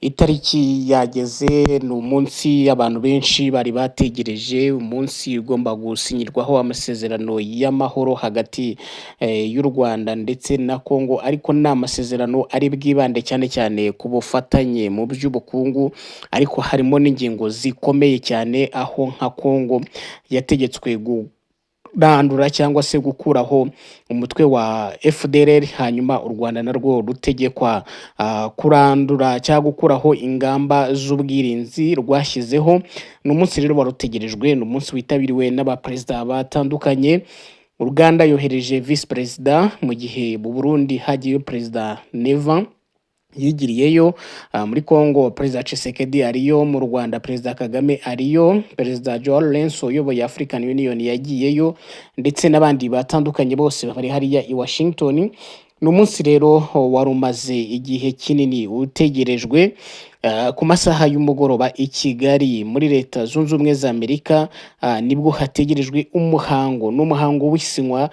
Itariki yageze, ni umunsi abantu benshi bari bategereje, umunsi ugomba gusinyirwaho amasezerano y'amahoro hagati y'u Rwanda ndetse na Congo, ariko ni amasezerano ari bwibande cyane cyane ku bufatanye mu by'ubukungu, ariko harimo n'ingingo zikomeye cyane, aho nka Congo yategetswe kurandura cyangwa se gukuraho umutwe wa FDLR, hanyuma u Rwanda narwo rutegekwa kurandura cyangwa gukuraho ingamba z'ubwirinzi rwashyizeho. Ni umunsi rero wari utegerejwe, ni umunsi witabiriwe n'abaperezida batandukanye. Uganda yohereje visi perezida, mu gihe mu Burundi hagiyeyo Perezida Neva yigiriyeyo, muri Congo Perezida Tshisekedi ariyo, mu Rwanda Perezida Kagame ariyo, Perezida Joao Lourenço uyoboye African Union yagiyeyo, ndetse n'abandi batandukanye bose bari hariya i Washington. Ni umunsi rero wari umaze igihe kinini utegerejwe. Ku masaha y'umugoroba i Kigali muri Leta Zunze Ubumwe za Amerika nibwo hategerejwe umuhango, ni umuhango w'isinywa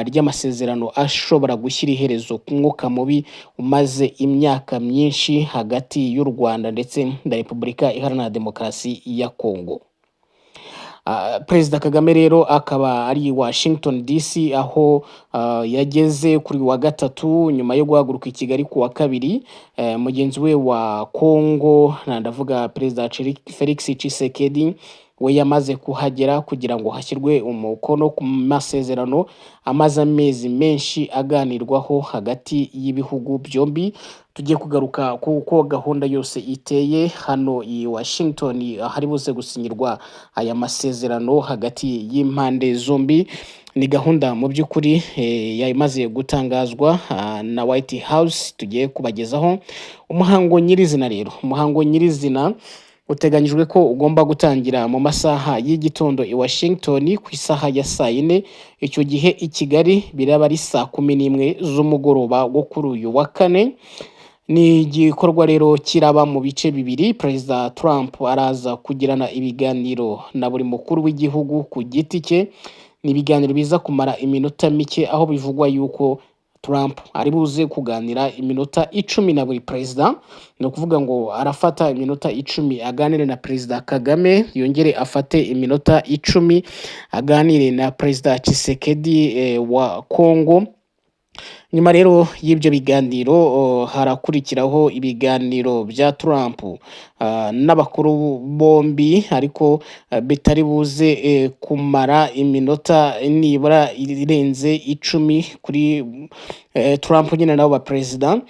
ry'amasezerano ashobora gushyira iherezo ku mwuka mubi umaze imyaka myinshi hagati y'u Rwanda ndetse na Repubulika Iharanira Demokarasi ya Congo. Perezida Kagame rero akaba ari i Washington DC, aho yageze kuri wa gatatu nyuma yo guhaguruka i Kigali ku wa kabiri. Mugenzi we wa Congo, ndavuga Perezida Felix Tshisekedi, we yamaze kuhagera kugira ngo hashyirwe umukono ku masezerano amaze amezi menshi aganirwaho hagati y'ibihugu byombi. Tugiye kugaruka kuko gahunda yose iteye hano i Washington, ahari buze gusinyirwa aya masezerano hagati y'impande zombi. Ni gahunda mu by'ukuri yamaze gutangazwa na White House tugiye kubagezaho. Umuhango nyirizina rero, umuhango nyirizina uteganyijwe ko ugomba gutangira mu masaha y'igitondo i Washington ku isaha ya saa 4. Icyo gihe i Kigali biraba ari saa 11 z'umugoroba wo kuri uyu wa kane. Ni igikorwa rero kiraba mu bice bibiri. Perezida Trump araza kugirana ibiganiro na buri mukuru w'igihugu ku giti cye. Ni ibiganiro biza kumara iminota mike, aho bivugwa yuko Trump ari buze kuganira iminota 10 na buri perezida. Ni ukuvuga ngo arafata iminota 10 aganire na Perezida Kagame, yongere afate iminota 10 aganire na Perezida Tshisekedi wa Congo. Nyuma rero y'ibyo biganiro harakurikiraho ibiganiro bya Trump n'abakuru bombi, ariko bitari buze kumara iminota nibura irenze 10 kuri Trump nyine nabo ba perezida.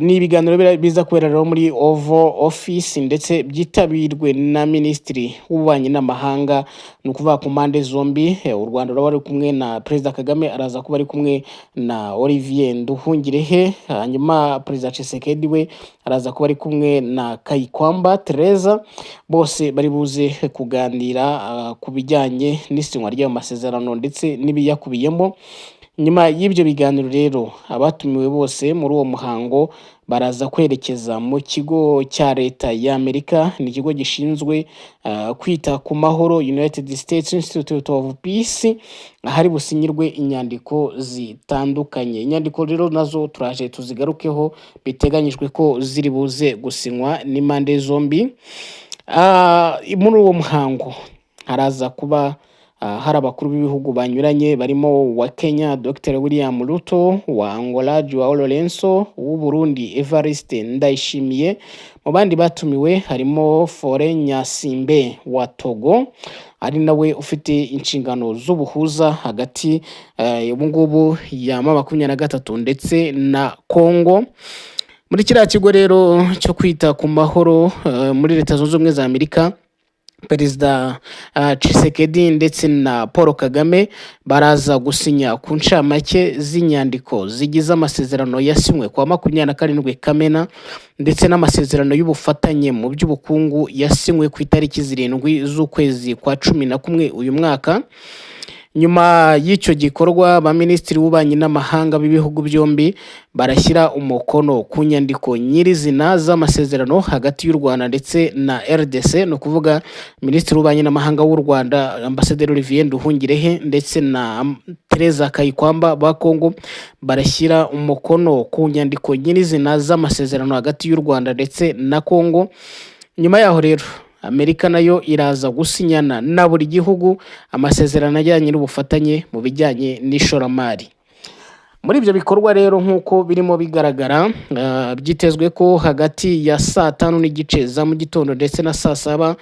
Ni ibiganiro biza kubera rero muri Oval Office, ndetse byitabirwe na Minisitiri w'Ububanyi n'Amahanga, ni ukuvuga ku mpande zombi. U Rwanda ruraba ruri kumwe na Perezida Kagame, araza kuba ari kumwe na Olivier Nduhungirehe, hanyuma Perezida Tshisekedi we araza kuba ari kumwe na Kayikwamba Tereza. Bose bari buze kuganira ku bijyanye n'isinywa ry'ayo masezerano ndetse n'ibiyakubiyemo. Nyuma y'ibyo biganiro rero, abatumiwe bose muri uwo muhango baraza kwerekeza mu kigo cya leta y'Amerika, ni ikigo gishinzwe kwita ku mahoro, United States Institute of Peace, ahari businyirwe inyandiko zitandukanye. Inyandiko rero nazo turaje tuzigarukeho, biteganyijwe ko ziri buze gusinywa n'impande zombi. Muri uwo muhango haraza kuba hari abakuru b'ibihugu banyuranye, barimo uwa Kenya Dr William Ruto, uwa Angola Joao Lourenço, uw'u Burundi Evariste Ndayishimiye. Mu bandi batumiwe harimo Faure Gnassingbé wa Togo, ari nawe ufite inshingano z'ubuhuza hagati ubu ngubu ya M23 ndetse na Congo. Muri kiriya kigo rero cyo kwita ku mahoro muri Leta Zunze Ubumwe za Amerika, Perezida Tshisekedi ndetse na Paul Kagame baraza gusinya ku ncamake z'inyandiko zigize amasezerano yasinywe ku wa 27 Kamena, ndetse n'amasezerano y'ubufatanye mu by'ubukungu yasinywe ku itariki 7 z'ukwezi kwa 11 uyu mwaka. Nyuma y'icyo gikorwa, ba minisitiri b'ububanyi n'amahanga b'ibihugu byombi barashyira umukono ku nyandiko nyirizina z'amasezerano hagati y'u Rwanda ndetse na RDC. Ni ukuvuga minisitiri w'ububanyi n'amahanga w'u Rwanda, Ambasaderi Olivier Nduhungirehe, ndetse na Teresa Kayikwamba ba Congo barashyira umukono ku nyandiko nyirizina z'amasezerano hagati y'u Rwanda ndetse na Congo. Nyuma yaho rero, Amerika nayo iraza gusinyana na buri gihugu amasezerano ajyanye n'ubufatanye mu bijyanye n'ishoramari. Muri ibyo bikorwa rero, nk'uko birimo bigaragara, byitezwe ko hagati ya saa 5:30 za mu gitondo ndetse na saa 7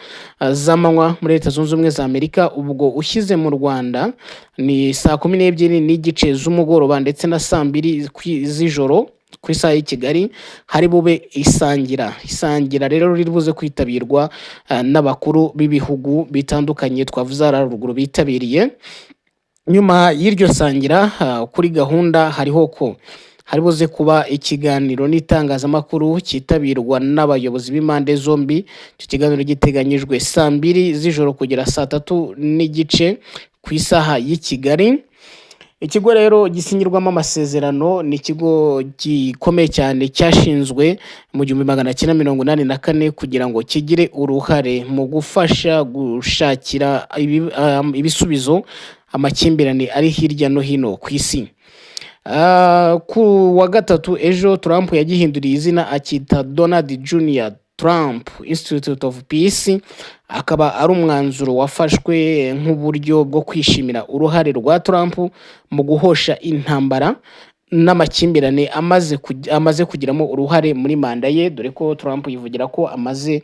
z'amanywa muri Leta Zunze Ubumwe za Amerika, ubwo ushyize mu Rwanda ni saa 12:30 z'umugoroba ndetse na saa 2 z'ijoro ku isaha y'i Kigali, hari bube isangira. Isangira rero riri buze kwitabirwa n'abakuru b'ibihugu bitandukanye twavuze haruguru bitabiriye. Nyuma y'iryo sangira, kuri gahunda hariho ko hari buze kuba ikiganiro n'itangazamakuru cyitabirwa n'abayobozi b'impande zombi. Icyo kiganiro giteganyijwe saa 2 z'ijoro kugera saa 3:30 ku isaha y'i Kigali. Ikigo rero gisinyirwamo amasezerano ni ikigo gikomeye cyane cyashinzwe mu 1984 kugira ngo kigire uruhare mu gufasha gushakira ibisubizo amakimbirane ari hirya no hino ku isi. Ku wa gatatu ejo, Trump yagihinduriye izina akita Donald Junior Trump Institute of Peace, akaba ari umwanzuro wafashwe nk'uburyo bwo kwishimira uruhare rwa Trump mu guhosha intambara n'amakimbirane amaze kugiramo uruhare muri manda ye, dore ko Trump yivugira ko amaze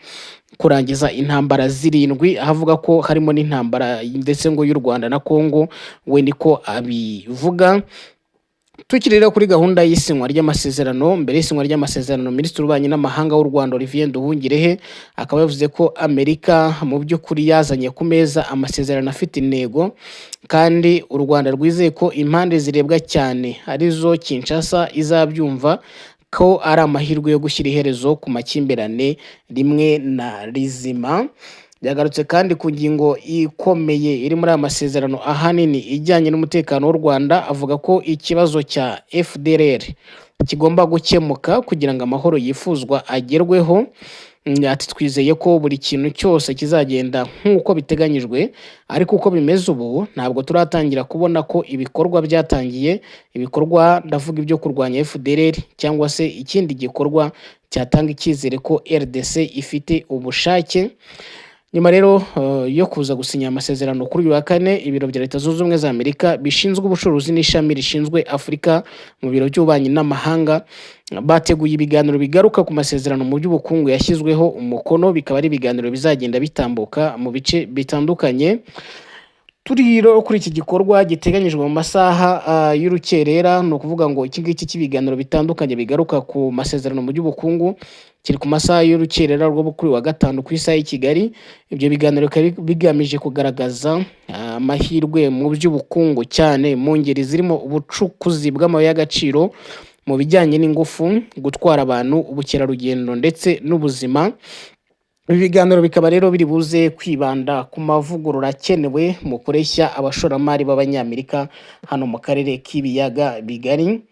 kurangiza intambara zirindwi, aho avuga ko harimo n'intambara ndetse ngo y'u Rwanda na Congo, we niko abivuga. Tukiri rero kuri gahunda y'isinywa ry'amasezerano, mbere y'isinywa ry'amasezerano, Minisitiri w'Ububanyi n'Amahanga w'u Rwanda, Olivier Nduhungirehe, akaba yavuze ko Amerika mu by'ukuri yazanye ku meza amasezerano afite intego, kandi u Rwanda rwizeye ko impande zirebwa cyane arizo Kinshasa izabyumva ko ari amahirwe yo gushyira iherezo ku makimbirane rimwe na rizima. Yagarutse kandi ku ngingo ikomeye iri muri aya masezerano, ahanini ijyanye n'umutekano w'u Rwanda, avuga ko ikibazo cya FDLR kigomba gukemuka kugira ngo amahoro yifuzwa agerweho. Ati: "Twizeye ko buri kintu cyose kizagenda nk'uko biteganyijwe, ariko uko bimeze ubu ntabwo turatangira kubona ko ibikorwa byatangiye." Ibikorwa ndavuga ibyo kurwanya FDLR cyangwa se ikindi gikorwa cyatanga icyizere ko RDC ifite ubushake. Nyuma rero yo kuza gusinya amasezerano kuri uyu wa kane, ibiro bya Leta Zunze Ubumwe za Amerika bishinzwe ubucuruzi n'ishami rishinzwe Afurika mu biro by'ububanyi n'amahanga bateguye ibiganiro bigaruka ku masezerano mu by'ubukungu yashyizweho umukono, bikaba ari ibiganiro bizagenda bitambuka mu bice bitandukanye. Turi rero kuri iki gikorwa giteganyijwe mu masaha y'urukerera, ni ukuvuga ngo iki ngiki cy'ibiganiro bitandukanye bigaruka ku masezerano mu by'ubukungu kiri ku masaha y'urukerera rwo kuri uyu wa gatanu ku isaha y'i Kigali. Ibyo biganiro bikaba bigamije kugaragaza amahirwe mu by'ubukungu, cyane mu ngeri zirimo ubucukuzi bw'amabuye y'agaciro, mu bijyanye n'ingufu, gutwara abantu, ubukerarugendo ndetse n'ubuzima. Ibi biganiro bikaba rero biri buze kwibanda ku mavugurura akenewe mu kureshya abashoramari b'Abanyamerika hano mu karere k'Ibiyaga Bigari.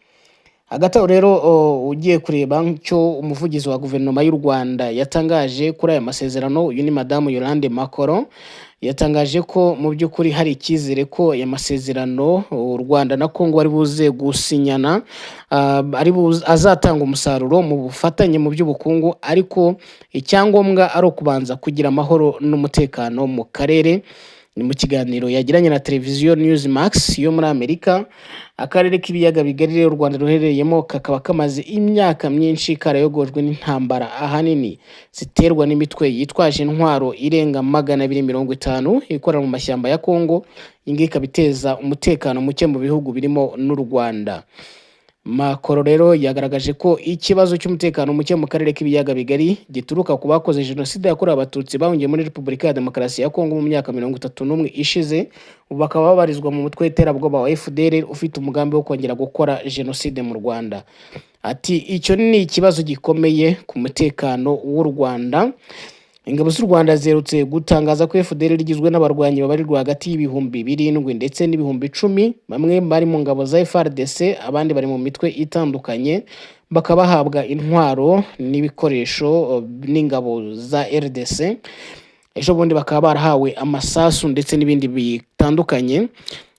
Hagati aho rero, ugiye kureba icyo umuvugizi wa guverinoma y'u Rwanda yatangaje kuri aya masezerano, uyu ni Madamu Yolande Makolo, yatangaje ko mu by'ukuri hari icyizere ko aya masezerano u Rwanda na Congo bari buze gusinyana azatanga umusaruro mu bufatanye mu by'ubukungu, ariko icyangombwa ari ukubanza kugira amahoro n'umutekano mu karere. Ni mu kiganiro yagiranye na televiziyo Newsmax yo muri Amerika. Akarere k'Ibiyaga Bigari rero u Rwanda ruherereyemo kakaba kamaze imyaka myinshi karayogojwe n'intambara, ahanini ziterwa n'imitwe yitwaje intwaro irenga 250 ikorera mu mashyamba ya Congo. Iyi ngiyi ikaba iteza umutekano muke mu bihugu birimo n'u Rwanda. Makolo rero yagaragaje ko ikibazo cy'umutekano muke mu karere k'Ibiyaga Bigari gituruka ku bakoze Jenoside yakorewe Abatutsi bahungiye muri Repubulika ya Demokarasi ya Kongo mu myaka 31 ishize, ubu bakaba babarizwa mu mutwe w'iterabwoba wa FDLR ufite umugambi wo kongera gukora Jenoside mu Rwanda. Ati: "Icyo ni ikibazo gikomeye ku mutekano w'u Rwanda." Ingabo z'u Rwanda ziherutse gutangaza ko FDLR rigizwe n'abarwanyi babarirwa hagati y'ibihumbi 7 ndetse n'ibihumbi 10, bamwe bari mu ngabo za FARDC, abandi bari mu mitwe itandukanye, bakaba bahabwa intwaro n'ibikoresho n'ingabo za RDC. Ejo bundi bakaba barahawe amasasu ndetse n'ibindi bitandukanye.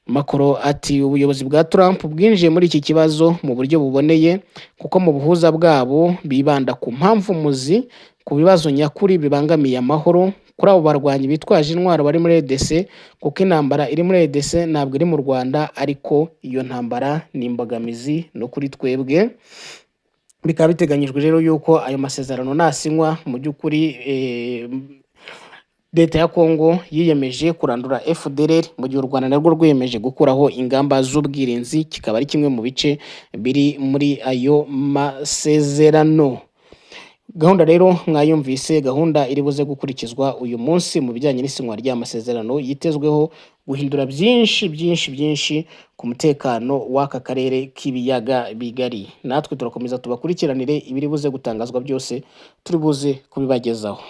Macron ati: "Ubuyobozi bwa Trump bwinjiye muri iki kibazo mu buryo buboneye, kuko mu buhuza bwabo bibanda ku mpamvu muzi, ku bibazo nyakuri bibangamiye amahoro kuri abo barwanyi bitwaje intwaro bari muri RDC, kuko intambara iri muri RDC ntabwo iri mu Rwanda, ariko iyo ntambara ni imbogamizi no kuri twebwe." Bikaba biteganyijwe rero yuko ayo masezerano nasinywa, mu by'ukuri leta ya Kongo yiyemeje kurandura FDLR, mu gihe u Rwanda narwo rwiyemeje gukuraho ingamba z'ubwirinzi, kikaba ari kimwe mu bice biri muri ayo masezerano. Gahunda rero mwayumvise, gahunda iri buze gukurikizwa uyu munsi mu bijyanye n'isinywa ry'amasezerano yitezweho guhindura byinshi byinshi byinshi ku mutekano w'aka karere k'ibiyaga bigari. Natwe turakomeza tubakurikiranire ibiri buze gutangazwa byose, turi buze kubibagezaho.